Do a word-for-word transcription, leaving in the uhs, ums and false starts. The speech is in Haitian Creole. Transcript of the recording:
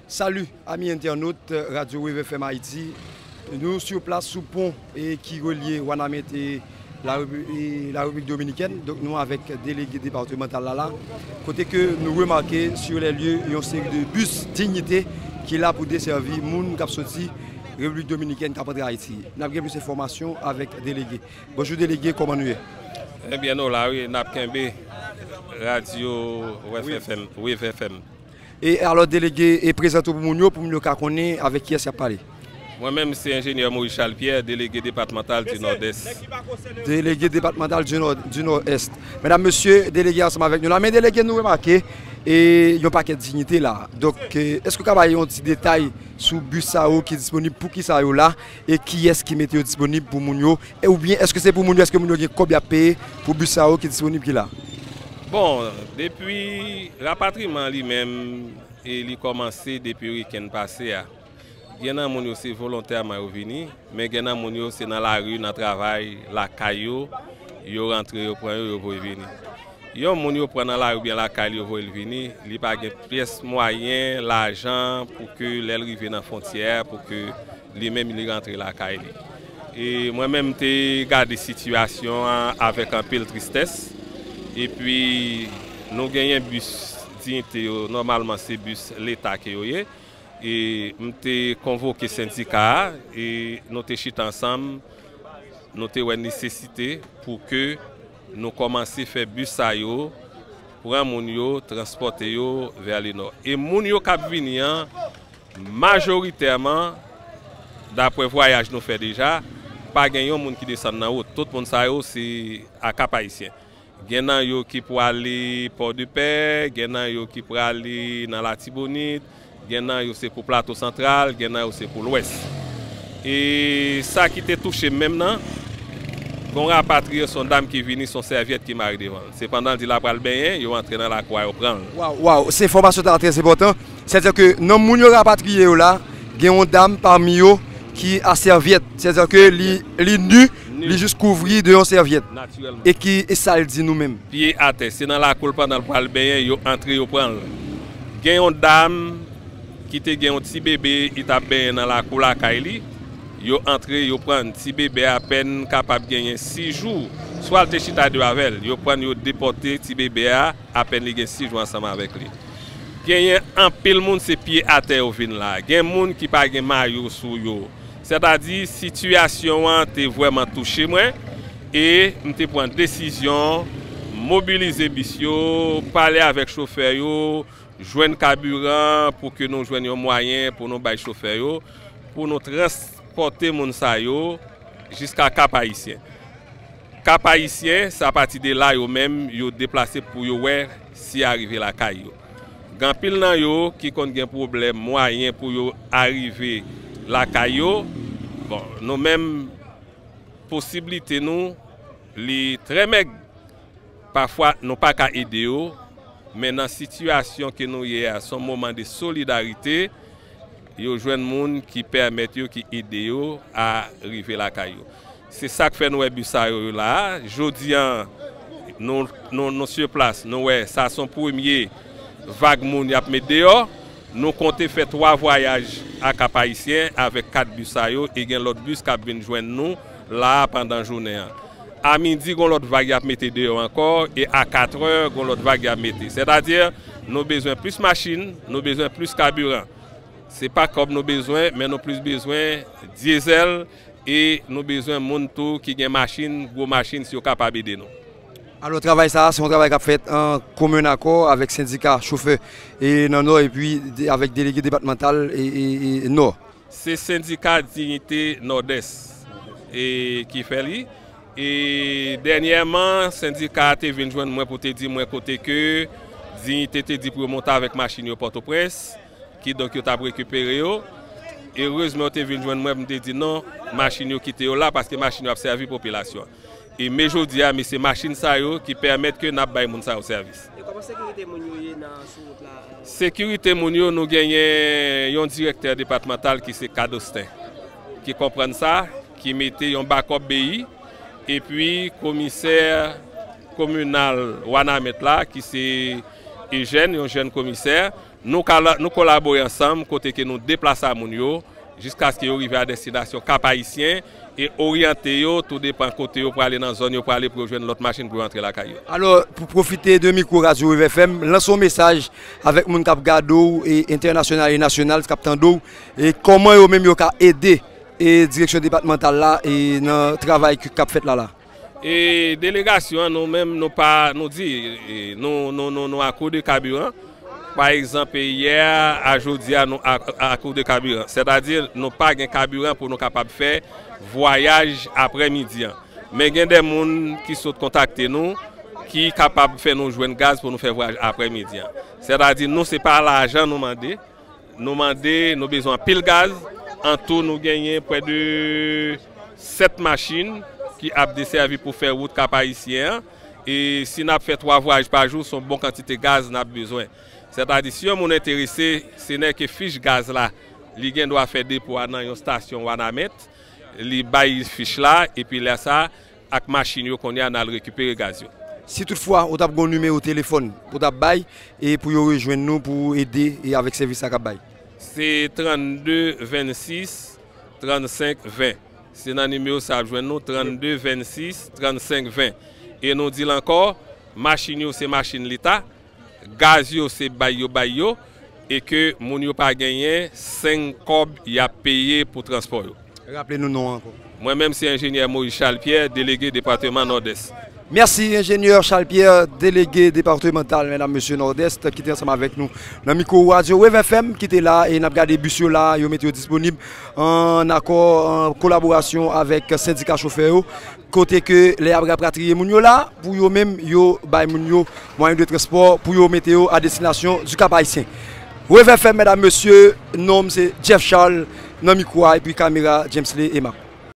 Salut, amis internautes, Radio Wave F M Haïti. Nou sur place sou pon e ki relye Wanament e la Repi-, e la Repiblik Dominikèn. Donk nou avèk delege depatmantal la la. Kote ke nou remake sur les lieux yon seri de bis Dignité ki la pou desèvi moun k ap soti Repiblik Dominikèn k ap antre Ayiti. N ap gen plis enfòmasyon avèk delege. Bonjou delege, kòman nou ye? Ebyen nou la wi, n ap kenbe. Radio Wave F M, Wave F M. E alò delege, e prezante w pou moun yo, pou moun yo ka konnen avèk kiyès y ap pale. Mwen menm se enjenyè Maurice Charles Pierre, delege depatmantal di Nòdès. Delege depatmantal di Nò-, di Nòdès. Medam, mesye, delege ansanm avèk nou la. Men delege, nou remake e yon pakèt dinyite la. Donk, e, èske w ka bay yon ti detay sou bis sa yo ki disponib, poukisa yo la, e kiyès ki mete yo disponib pou moun yo? E oubyen èske se pou moun yo, èske moun yo gen kòb y ap peye pou bis sa yo ki disponib ki la? Bon, depi rapatriman li menm, e li kòmanse depi wikenn pase a. Gen nan moun yo se volontèman yo vini, men gen nan moun yo se nan lari, nan travay, lakay yo, yo rantre, yo pran yo, yo voye vini. Yon moun yo pran nan lari oubyen lakay li, yo voye l vini, li pa gen pyès mwayen, lajan pou ke lè l rive nan fwontyè a, pou ke li menm li rantre lakay li. E mwen menm m te gade sitiyasyon an avèk anpil tristès. Epi nou genyen bis Dignité yo, nòmalman se bis leta ke yo ye. E m te konvoke sendika a, e nou te chita ansanm, nou te wè nesesite pou ke nou kòmanse fè bis sa yo, pran moun yo, transpòte yo vè le nò. E moun yo k ap vini an, majoritèman, daprè vwayaj nou fè deja, pa gen yon moun ki desann nan wout. Tout moun sa yo se a Kap Ayisyen. Gen nan yo ki pwale Pòdepè, gen nan yo ki prale nan Latibonit, gen nan yo se pou Plato Santral, gen nan yo se pou Lwès. E sa ki te touche m menm nan, gon rapatriye, se yon dam ki vini, se yon sèvyèt ki mare devan l. Se pandan l di l ap pral benyen, yo antre nan lakou a, yo pran l. Waw, waw, se enfòmasyon sa trè enpòtan. Sètadi ke nan moun yo rapatriye yo la, gen yon dam pami yo ki a sèvyèt. Sètadi ke li, li ni, li jis kouvri de yon sèvyèt. Natirèlman. E ki, e sa l di nou menm? Pye atè, se nan lakou l pandan l pral benyen, yo antre, yo pran l. Gen yon dam ki te gen yon ti bebe, li t ap benyen nan lakou lakay li. Yo antre, yo pran ti bebe a, apèn kapab genyen sis jou. Swa l te chita deyò avè l, yo pran l, yo depòte ti bebe a, apèn li gen sis jou ansanm avèk li. Genyen anpil moun se pye atè yo vin la. Gen moun ki pa gen mayo sou yo. Sètadi, sitiyasyon an te vrèman touche mwen e m te pran desizyon mobilize bis yo, pale avèk chofè yo, jwenn kabiran pou ke nou jwenn yon mwayen pou nou bay chofè yo, pou nou transpòte moun sa yo jiska Kap Ayisyen. Kap Ayisyen, se apati de la yo menm, yo deplase pou yo wè si y a rive lakay yo. Gen anpil nan yo ki konn gen pwoblèm mwayen pou yo arive lakay yo. Bon, nou menm, posiblite nou, li trè mèg. Pafwa, nou pa ka ede yo, men nan sitiyasyon ke nou ye a, se yon moman de solidarite, yo jwenn moun ki pèmèt yo, ki ede yo a rive lakay yo. Se sa k fè nou wè bis sa yo, yo la a. Jodi a, nou, nou, nou sur plas, nou wè sa se yon premye vag moun y ap met deyò. Nou konte fè twa vwayaj a Kap Ayisyen avèk kat bis sa yo e gen lòt bis k ap vin jwenn nou la a pandan jounen an. A midi, gon lòt vag y ap mete deyò ankò e a katrè, gon lòt vag y ap mete. Sètadi, nou bezwen plis machin, nou bezwen plis kabiran. Se pa kòb nou bezwen, men nou plis bezwen dyezèl e nou bezwen moun tou ki gen machin, gwo machin, si yo kapab ede nou. Alò, travay sa a, se yon travay k ap fèt an komen akò avèk sendika chofè e nan Nò epi de-, avèk delege depatmantal e, e, e Nò. Se sendika Dignité Nòdès e ki fè li. E dènyèman, sendika a te vin jwenn mwen pou te di mwen kote ke Dignité te di pou yo monte avèk machin yo Pòtoprens. Kidonk yo t ap rekipere yo. Erezman, yo te vin jwenn mwen pou m te di non, machin yo kite yo la, paske machin yo ap sèvi popilasyon an. E men jodi a, men se machin sa yo ki pèmèt ke n ap bay moun sa yo sèvis. E kòman sekirite moun yo ye nan, sou wout la? Sekirite moun yo, nou genyen yon direktè depatmantal ki se Cadosten, ki konprann sa, ki mete yon bakòp B I, epi komisè kominal Wanament la, ki se Eugène, yon jèn komisè, Nou ka, nou kolabore ansanm kote ke nou deplasa moun yo jiskaske yo rive a destinasyon Kap Ayisyen e oryante yo, tou depan kote yo prale, nan zòn yo prale, pou yo jwenn lòt machin pou yo antre lakay yo. Alò, pou pwofite de mikwo Radyo Wave F M, lanse yon mesaj avèk moun k ap gade w, e entènasyonal e nasyonal, k ap tande w, e kòman yo menm yo ka ede, e direksyon depatmantal la, e nan travay k, k ap fèt la la? E delegasyon an, nou menm, nou pa, nou di, e nou, nou, nou, nou a kou de kabiran. Pa egzanp, yè a jodi a, nou a, a kou de kabiran. Sètadi, nou pa gen kabiran pou nou kapab fè vwayaj aprè midi an. Men gen de moun ki sot kontakte nou, ki kapab fè nou jwenn gaz pou nou fè vwayaj aprè midi an. Sètadi, nou, se pa lajan nou mande. Nou mande, nou bezwen anpil gaz. An tou, nou genyen prè de sèt machin ki ap desèvi pou fè wout Kap Ayisyen an. E si n ap fè twa vwayaj pa jou, se yon bon kantite gaz n ap bezwen. Sètadi, si yon moun enterese, se nèke fich gaz la, li gen dwa fè depo a nan yon estasyon Wanament, li bay fich la, epi lè sa, ak machin yo kounye a, n al rekipere gaz yo. Si toutfwa ou t ap gen yon nimewo telefòn pou w t ap bay, e pou yo rejwenn nou, pou ede, e avèk sèvis sa k ap bay? Se trannde vennsis trannsenk ven. Se nan nimewo sa ap jwenn nou, trannde vennsis trannsenk ven. E nou di l ankò, machin yo se machin leta, gaz yo se bay yo bay yo, e ke moun yo pa genyen senk kòb y ap peye pou transpò yo. Raple nou non an ankò. Mwen menm se enjenyè Moïse Charles Pierre, delege depatman Nòdès. Mèsi, enjenyè Charles Pierre, delege depatmantal, medam, mesye, Nòdès, ki te ansanm avèk nou nan mikwo Radyo Wave F M, ki te la, e n ap gade bis yo la, yo mete yo disponib an akò, an kolaborasyon avèk sendika chofè yo, kote ke lè y ap rapatriye moun yo la, pou yo menm, yo bay moun yo mwayen de transpò pou yo mete yo a destinasyon du Cap Haïtien. Wave F M, medam, mesye, non m se Jeff Charles, nan mikwo a, epi kamera, Jamesley Emma.